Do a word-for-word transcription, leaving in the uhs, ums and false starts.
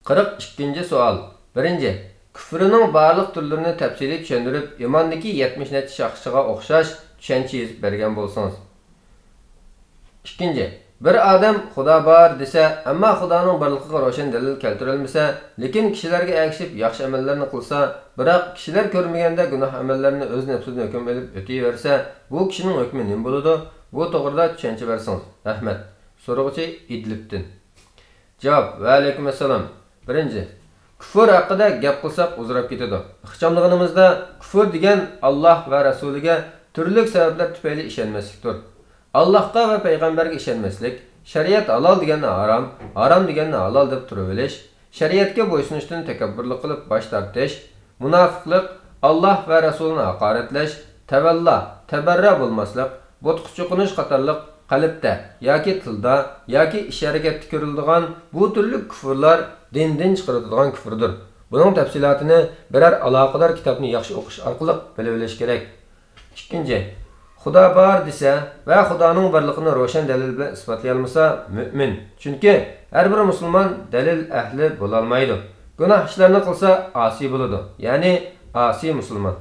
قىرىق ئىككىنچى سوئال. بىرىنچى، كۇفرىنىڭ بارلىق تۈرلىرىنى تەپسىلىي چۈشەندۈرۈپ، ئىماندىكى يەتمىش نەچچە شاخسىغا ئوخشاش چۈشەنچە يېزىپ بەرگەن بولسىڭىز. ئىككىنچى، بىر ئادەم خۇدا بار دېسە، ئەمما خۇدانىڭ بارلىقىغا روشەن دەلىل كەلتۈرەلمىسە، لېكىن كىشىلەرگە ئەگىشىپ ياخشى ئەمەللەرنى قىلسا، بىراق كىشىلەر كۆرمىگەندە گۇناھ ئەمەللەرنى ئۆز نەپسىدىن ھۆكۈم ئېلىپ ئۆتۈۋەرسە، بۇ كىشىنىڭ ھۆكمى نېمە بولىدۇ؟ بۇ توغرىدا چۈشەنچە بەرسىڭىز. رەھمەت. سورىغۇچى ئىدلىپتىن. جاۋاب. ۋەئەلەيكۇمئەسسالام. بىرىنچى، كۇفر ھەققىدە گەپ قىلساق ئۇزىراپ كېتىدۇ. ئىخچاملىغىنىمىزدا، كۇفر دېگەن ئاللاھ ۋە رەسۇلىگە تۈرلۈك سەۋەبلەر تۈپەيلى ئىشەنمەسلىكتۇر. ئاللاھقا ۋە پەيغەمبەرگە ئىشەنمەسلىك، شەرىئەت ھالال دېگەننى ھارام، ھارام دېگەننى ھالال دەپ تۇرۇۋېلىش، شەرىئەتكە بويسۇنۇشتىن تەكەببۇرلۇق قىلىپ باش تارتىش، مۇناپىقلىق، ئاللاھ ۋە رەسۇلىنى ھاقارەتلەش، تەۋەللا، تەبەررە بولماسلىق، بۇتقا چوقۇنۇش قاتارلىق قەلبتە ياكى تىلدا ياكى ئىش-ھەرىكەتتە كۆرۈلىدىغان بۇ تۈرلۈك كۇفرلار دىندىن چىقىرىدىغان كۇفردۇر. بۇنىڭ تەپسىلاتىنى بىرەر ئالاقىدار كىتابنى ياخشى ئوقۇش ئارقىلىق بىلىۋېلىش كېرەك. ئىككىنچى، خۇدا بار دېسە ۋە خۇدانىڭ بارلىقىنى روشەن دەلىل بىلەن ئىسپاتلىيالمىسا، مۆمىن. چۈنكى ھەر بىر مۇسۇلمان دەلىل ئەھلى بولالمايدۇ. گۇناھ ئىشلارنى قىلسا، ئاسىي بولىدۇ، يەنى ئاسىي مۇسۇلمان.